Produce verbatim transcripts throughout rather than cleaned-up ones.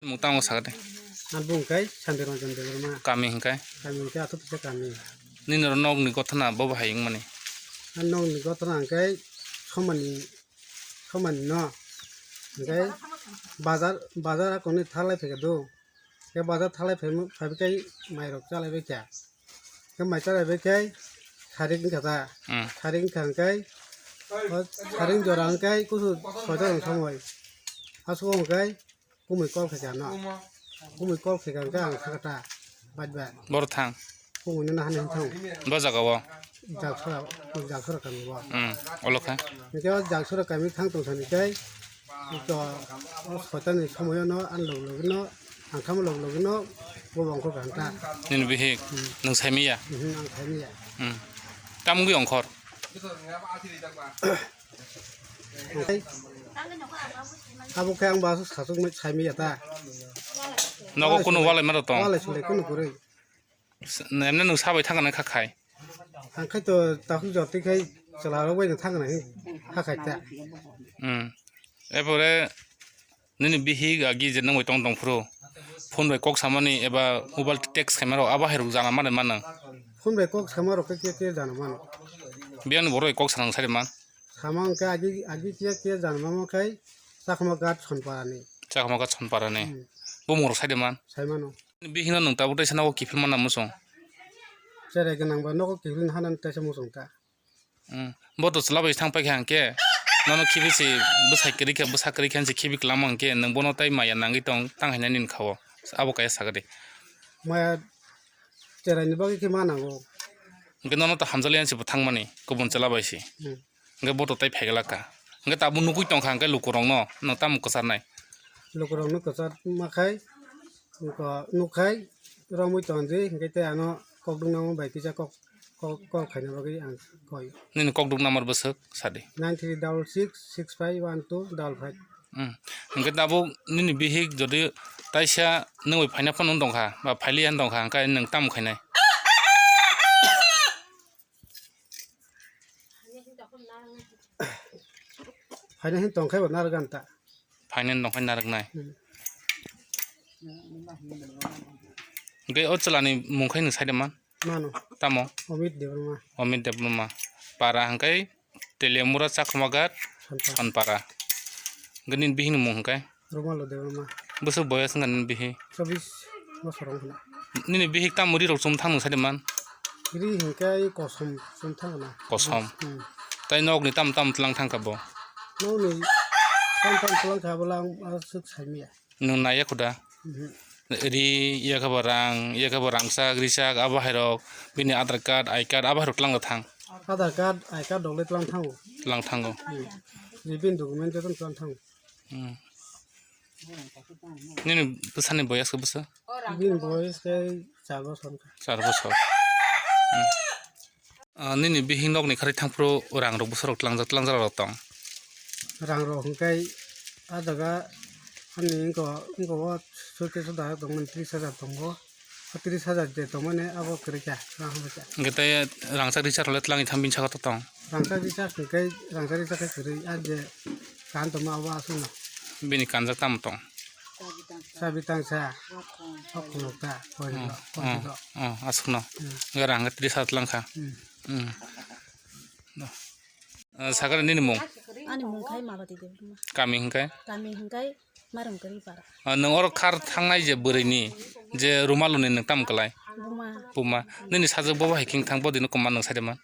Mung tamo sakha de. Ang bung khe Santi Ranjan Debbarma. Kami hwnkhe? Kami hwnkhe Athupisa kami. Nini oro nokni gothana bo bahai wngmani? Ang nokni gothana hwnkhe somani, somani no. Hwnkhe bazar, bazar akoni thalai phaikha do. Khe bazar thalai phai, phaibai khe mairok chalaibai kha. Khe mai chalaibai khe sarik wngkha ta. Hmm. Sarik wngkha hwnkhe, o sarik jora hwnkhe kusu soita rok somoi. Aswk hwnkhe kumui call khaikha no. Kumui call khaikha hwnkhe ang sakha ta. Bad ba. Boro thang. Kumui no nahani hwn thang. Bo jaga o. Jaksora, jaksora kami bo. Hmm. Olo kha. Hwnkhe o jaksora kami thang tong thani khe. To, o soitani somoyo no, ang log log no, ang thamo log log no, bo bangkho kha ta. Nini bihik, hmm, nwng saimiya? Mhm, ang saimiya. Hmm. Tam wngwi ongkhor? Abo khe ang ba sasuk mai saimiya ta. Nogo kunu walai ma tong? Walai sulai kunu kwrwi. Emne nwng sabai thangna kha khai? Ang khai to takhuk jotwi khai chwla rok bai thangna ha khai ta. Hmm. Epore nini bihik agi je nang bai tong tong phuru phone bai kok samani eba mobile text khaima rok abo hai rok jana mani mano. Phone bai kok sama rok khe khe jana mano. Biyang ni borok bai kok sanang sai man. Sama hwnkhe agi, agi kiya kiya jana mamo khai Chakma Ghat Sonparani. Chakma Ghat Sonparani. Hmm. Bumung rok sai de man. Sai mano. Bihikno nwng tabuk teisa nogo kiphil mana muchung? Cherai gwnang bai nogo kiphil hana teisa muchung ta. Hmm. Bo to chwla bai thang paikha hwnkhe nono khibi se bwsai kwrwi kha, bwsa kwrwi kha se khibi kwlama hwnkhe nwng bono tai maya nangwi tong tang haina nini kha-o. Abo kaya sakha de. Maya cheraini bagwi khe ma nango. Hwnkhe nono to hamjakle se bo thangmani kubun chwla bai se. Hmm. Hwnkhe bo to tai phaiglak kha. Hwnkhe tabuk nugwi tongkha hwnkhe lukurokno, nwng tamo kwcharnai? Lukurokno kwchar ma khai, wngkha nukhai, romwi tonjwi, hwnkhe tei ano kokdwknamo bai kisa kok, kok, kok khaina bagwi ang koi. Nini kokdwk number bwswk sadi. Nine three double six six five one two double five. Hmm. Hwnkhe tabuk nini bihik jodi taisa nwngwi phaina phano wng tongkha, ba phailiya wng tongkha, hwnkhe nwng tamo khainai? Phaina hin tongkhai bo narwk ganta. Phaina hin tongkhai narwknai. Hmm. Hwnkhe o chwlani mung khai nwng sai de man? Mano. Tamo? Omit Debbarma. Omit Debbarma. Para hwnkhe Teliamura Chakma Ghat Sonpara. Sonpara. Hwnkhe nini bihikni mung hwnkhe? Rumalo Debbarma. Bwswk boyas wngkha nini bihik? Chobis bosor wngkha na. Nini bihik tamo rirok chum thang nwng sai de man? Ri hwnkhe ai kosom chum thang na. Kosom. Hmm. Tai nokni tamo tamo tlang thang kha bo? Nokni tamo tamo tlang kha bo lang aswk saimaya. Nwng naiya khuda? Mhm. Ri, yakhe bo rang, yakhe bo rangchak, richak, abo hairok, bini Aadhaar card, I card, abo hairok tlang da thang? Aadhaar card, I card rok le tlang thango. Tlang thango. Hmm. Ri bini document joto tlang thango. Hmm. Nini bwsani boyas khe bwswk? Bini boyas khe char bosor wngkha. Char bosor. Hmm. Ah, nini bihik nokni kharwi thangphuru rang rok bwsarok tlangjak tlangjak rok tong? Rang rok hwnkhe ah jaga ani wngko, wngko o suitcase o dajak tongmani tris hajar tongo. O tris hajar je tongmani abo kwrwi kha, rang hwnba kha. Hwnkhe tei rangchak richak rok le tlangwi thang bini saka to tong? Rangchak richak hwnkhe rangchak richak khe kwrwi, ah je kan tongma abo aswkno. Bini kanjak tamo tong? Chabi tangsa, o khulok ta, koirok, oh, koirok. Oh, aswkno. Hmm. Gara hwnkhe tris hajar tlang kha. Hmm. Hmm. Ah, sakha nini mung? Ani mung khai Malati Debbarma. Kami hwnkhe? Kami hwnkhe Marungkari para. Ah, nwng oro khar thangnai je bwrwini, je Rumaluni nwng tamo kwlai? Buma. Buma. Nini sajwk bo hai khe thang, bo dino kwma nwng sai de man?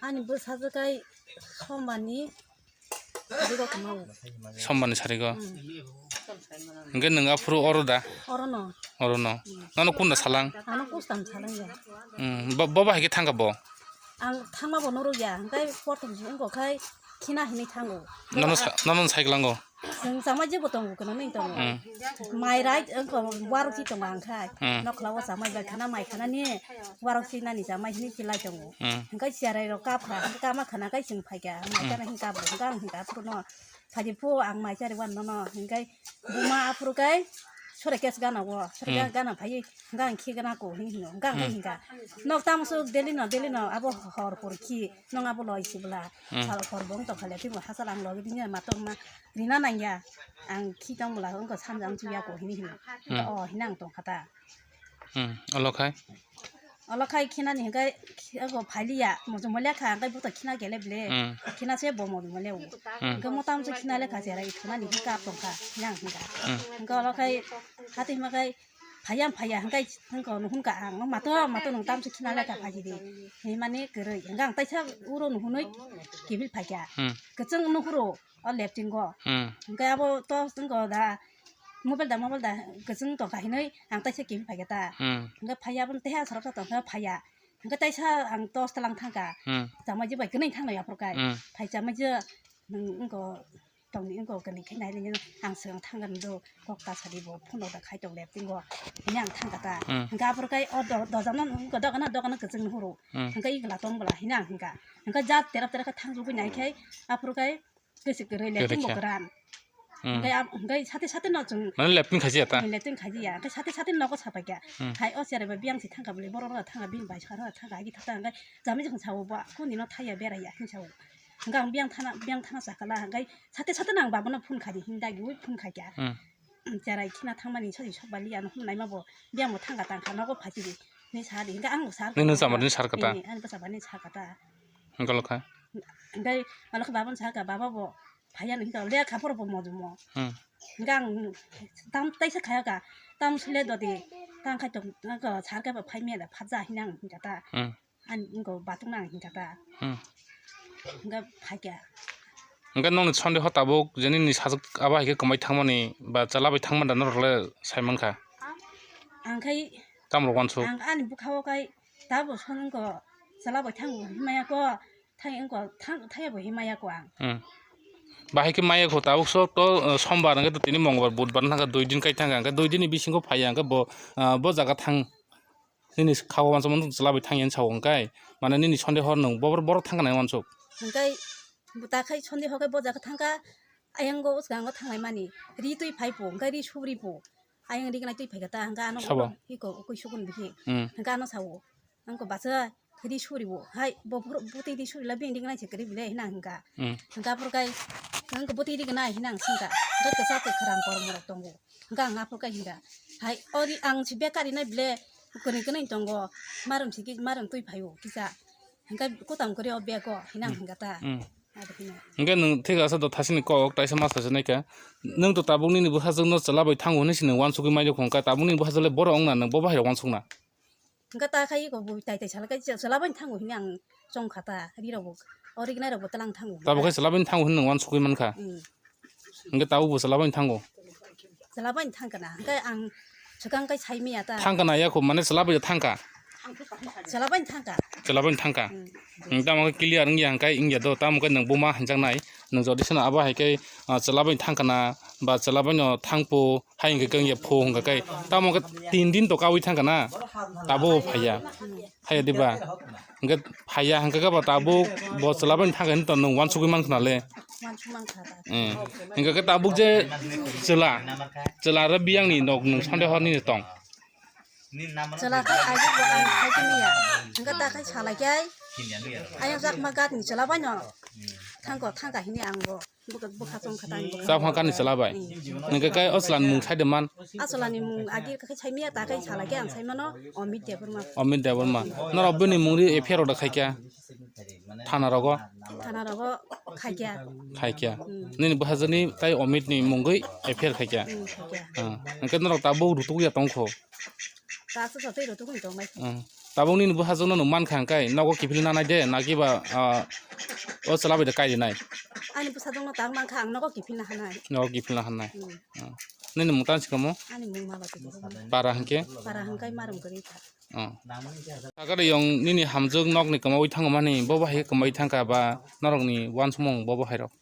Ani bwsajwk kai Sombarni sarigo kwmao. Sombarni sarigo? Hmm. Hwnkhe nwng aphuru oro da? Orono. Orono. Hmm. Nono kunda salang? Ano kustam salang ya. Hmm. Bo, bo bahai khe thangkha bo? Ang thangma bo norok ya. Hwnkhe porthom se wngkha khai khina hinwi thango. Nono sa-, nono sai kwlango? Chwng chamai jebo tongo, kwno nini tongo. Hmm. Mai rai wngkha, warok si tongo ang khai. Hmm. Nokla o chamai bai khana mai khana ni warok si nani chamai hinwi chilai tongo. Hmm. Hwnkhe cherai rok kapha, hwnkhe kama khana khai chwng phaikha, mai hmm, khana hin kapha, hwnkhe ang hinkha aphuru no. Phaidi phu ang mai chari wan nono, hwnkhe buma aphuru khai sore kes gana wo, sore Hmm. gana phai, gang khi gana ko hin hino, gang Hmm. hin ga. Nok tam su daily no, daily no, abo hor hor khi, nong abo loi si bla. Hmm. Sal hor bong to khale, timo hasal ang logi dinya matok ma, rina nangya, ang khi tong bla, ongko samjang chuya ko hin hino. Hmm. O hin ang tong khata. Hmm. Olo khai? Olo khai khina ni hingkai, khi-, abo phaliya, mojo molya kha, hingkai buto khina gele ble. Hmm. Khina se bo mojo molya u. Hmm. Hingkai motam se khina lekha se rai khina ni hingka tong kha, yang hingka. Hmm. Hingka olo khai, hati hima khai, phayam phaya, hingkai hingka no hingka ang, mato, mato nung tam se khina lekha phaji di. Ni mani kwrwi, hingka ang taisa uro no hunui kibil phaikya. Hmm. Kwchwng no huro, o lepting go. Hmm. Hingkai abo to hingka da, mobile da, mobile da, kwchwng tong kha hinui, ang taisa kibil phaikya ta. Hmm. Hingka phaya abo teha sorok sa tong kha phaya. Hingke taisa ang tos talang thangka. Hmm. Chamaji bai kwnwi thangno yaphur kai. Hmm. Phai chamaji, nwng wngko tongni wngko kwnwi khe nai le ang swng thangkha nw do kok ta sadi bo phone da khai tong le tingo. Hini ang thangkha ta. Hmm. Hingke aphur kai o do-, dojano wngko dogana dogana kwchwng nuhuru. Hmm. Hingke igla tong bwla hini ang hingka. Hingke jat terap terap khe thangjugwi nai khai aphur kai Kesi kwrwi Kwrwi lepin bo khe. Kwran. Hmm. Hingke ab-, hingke sate sate no chwng Mane lepin khaji ya ta? Lepin khaji ya. Hingke sate sate nogo sapai kha. Hmm. Hai o cherai bai biyang si thangka bwle borok rok thangka bini bai sara thangka agi thangka hingke jami jang sao ba kuni no thaya berai ya hin sao. Hingke ang biyang thana, biyang thana sakala hingke sate sate nang babo no phone khaji hin dagi ui phone khai kha. Hmm. Cherai khina thangmani sadi sok bali ano hum naima bo biyang bo thangka tangka nogo phaji di. Ni sadi hingke ang bo sar Ni nung samar ni sar kata? Ni ang bo samar ni sar kata. Hingke lokha? Hingke alo khe baba no saka, baba bo phaiya no hingka lekha phoro bo mojomo. Hmm. Hingke ang tam taisa khaya ka, tam sile dodi, tang khai tong, tang ko sar khe bo phai mele phatja hina ang hingka ta. Hmm. Ani wngko batung nang hingka ta. Hmm. Hingke phaikya. Hingke nokni sonde ho tabuk je nini sajwk abo hai khe kwmai thangmani ba chwla bai thangmani da norok le sai mankha? Ang khai Tamo rok wansuk? Ang ani bwkha o khai tabuk son wngko chwla bai thango himaya ko. Thai wngko, thang, thaiya bo himaya ko ang. Hmm. Bahai khe maya kho tabuk so to, uh, sombar hwnkhe to tini mongbar budbar thangkha dui din kai thangkha hwnkhe dui din ni bisingo phaiya hwnkhe bo, uh, bo jaga thang. Nini kha o wansukmano chwla bai thangya hwn sao hwnkhe mane nini sonde hor nwng bobor borok thangkha nai wansuk. Hwnkhe bo ta khai sonde hor khai bo jaga thangkha ayang go uskango thanglai mani ri twi phai po hwnkhe ri subri po. Ayang ri gnai twi phaikha ta hwnkhe ano Sabo. Iko ukui sukun bihi. Hmm. Hwnkhe ano sao. Ang ko basa ri suri bo. Hai, bo bor-, bwtwi ri suri la bini gnai se kwrwi bile hina hwnkha. Hmm. Hwnkha aphuru kai, ang ko bwtwi ri gnai hina ang singkha. Hwnkha kwchak kwkhwrang kormo rok tongo. Hwnkha ang aphuru kai hwnkha. Hai, ori ang si beka rinai bile kwrwi kwrwi tongo. Marum si ki, marum twi phaio kisa. Hwnkha kutam kwrwi o bego hina ang Hmm. hwnkha ta. Hmm. Abo hino. Hwnkhe nwng thik asa do thasini kok taisa ma sasinai kha. Nwng to tabuk nini bwsajwkno chwla bai thango hwnwi se nwng wansugwi maido khong kha. Tabuk nini bwsajwk le borok wngna nwng bo bahai rok wansukna. Hwnkhe ta khai eko bo tai tai sala khai chwla bai thango hwnwi ang chong kha ta ri rok bo. O ri gnai rok bo twlang thango. Tabuk khai chwla bai thango hwnwi nwng wansugwi mankha. Hmm. Hwnkhe tabuk bo chwla bai thango. Chwla bai thang kana. Hwnkhe ang swkang khai sai maya ta. Thang kana ya kho mane chwla bai thang kha. Chwla bai thang kha. Chwla bai thang kha. Hmm. Hwnkhe tamo khe clear wngya hwnkhe wngya do tamo khe nwng buma hinjaknai. Nwng jodi seno abo hai khe, ah, chwla bai thang kana ba chwla bai no thang po. Hai hwnkhe khe wngya phu hwnkhe kai tamo khe tin din to kaui thangkha na tabuk bo phaiya. Phaiya diba? Hwnkhe phaiya hwnkhe khe bo tabuk bo chwla bai thangkha hinwi to nwng wansugwi mankha na le. Wansuk mankha ta. Eh. Hwnkhe khe tabuk je chwla, chwla re biyang ni nok nwng sonde hor nini tong. Chwla khe agi bo ang khai khe maya. Hwnkhe ta khai salai khe ai. Ayang jakma gat ni chwla bai no. Thangko thangkha hini ang bo. Bwkha, bwkha chong kha tang bwkha. Chakma kani chwla bai. Hmm. Hwnkhe kai o chwla ni mung sai de man. A chwla ni mung agi khe sai maya ta kai salai khe ang sai mano Amit Debbarma. Amit Debbarma. Norok bini mung ri F I R order khai kha. Thana rogo. Thana rogo khai kha. Khai kha. Hmm. Nini bwsajwk ni tai Amit ni mungwi F I R khai kha. Hmm, khai kha. Ah. Hwnkhe norok tabuk rutuk ya tong kho. Kasu sa tei rw tukun tong mai. Hmm. Tabuk nini bwsajwkno nwng mankha hwnkhe nogo kiphilna nai de, naki ba, ah, o chwla bai de kai rinai? Ani bwsajwkno tak mankha, ang nogo kiphilna hanai. Nogo kiphilna hanai. Hmm. Hmm. Nini mung tang sikamo? Ani mung Malati Debbarma. Para hwnkhe? Para hwnkhe Marum kwrwi kha. Hmm. Sakari yong nini hamjwk nokni kwmaui thangmani, bo bahai kwmaui thangkha ba norokni wansukmung bo bahai rok?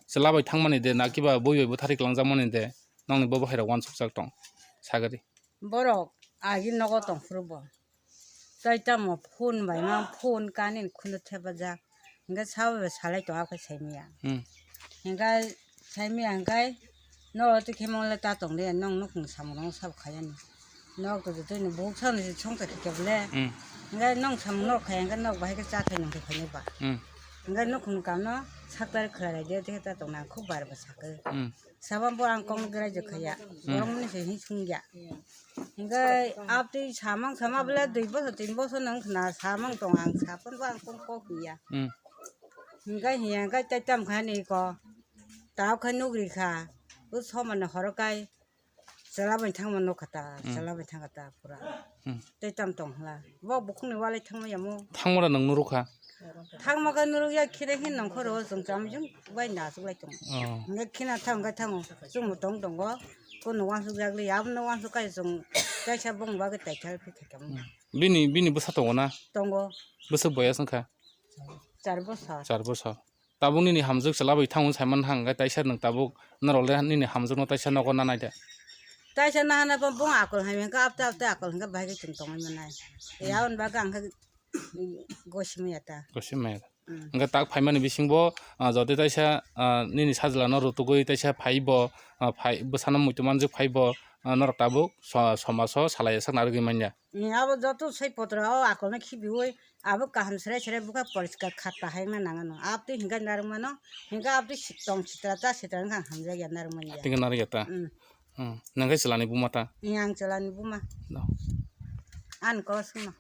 Chwla bai thangmani de, naki ba bui bai bwthari kwlangjakmani de, nokni bo bahai rok wansukjak tong? Sakari. Borok agi nogo tongphuru bo. Tai tamo phone bai ma phone kanin khunu thepajak. Hingke sabai bai salai tongo khe saimanya. Hmm. Hingke saimanya hingke Norok twi khe mole ta tong de, nong nukhung samung no sabo khayani. Nok to twi ni buk sani songsa khe kebole. Hmm. Ngai nong samung nok khaya, ngai nok bahai khe cha thai nong thai khaini ba. Hmm. Ngai nukhung kam no saktar khlai de, te ta tong nang khub bar ba sakhe. Hmm. Sabo bo ang kong grai je khaya. Hmm. Borok ni se hin sung ya. Ngai abtwi samang sama bole dui bosor tin bosor nang khna samang tong ang sapon bo ang kong kok ya. Hmm. Ngai hiya ngai tai tam khani ko. Tao kha nugri kha. U somano horo kai. Chwla bai thangma nukha ta, hmm, chwla bai thangkha ta pura. Hmm. Tei tam tong hla. Bo bukhukni walai thangma yamo. Thangma da nang nurukha? Thangma kha nuruk ya khire hin nongkhoro chwng chamjung bai nachuklai tongo. Oh. Hingke khina thang khe thango. Chwngno tong tongo. Kono wansuk yakli, abono wansuk kai chwng kaisa bong bagwi taithal phi thai kamo. Hmm. Bini, bini bwsa tongo na? Tongo. Bwswk boyas wngkha? Char bosor. Char bosor. Tabuk nini hamjwk chwla bai thango saiman hang khe taisa nwng tabuk norok le nini hamjwkno taisa nogo nanai de. Taisa nahana bo bung akol hai hwnkhe apte apte akol hwnkhe bahai khe chwng tongwi manai. Yaon bagwi ang khe gosimaya ta. Gosimaya ta. Mm. Hwnkhe tak phaimani bisingbo, ah, jodi taisa, ah, nini sajlano rutugwi taisa phaibo, ah, phai bwsano muitu manjwk phaibo, ah, norok tabuk so-, somaso salai sak narwgwi manya. Ni abo joto sai potro o akolno khibiwi abo kaham serai serai bwkha poriskar kha ta hai wngna nang ano. Abtwi hinkhai narwkmano, hinkhai abtwi si-, tong sitra ta sitra wngkha ang hamjakya narwkmani ya. Abtwi khe narwkya ta? Mm. Hmm. Nang khe chwlani buma ta? Ni ang chwlani buma. No. Ani kosongno.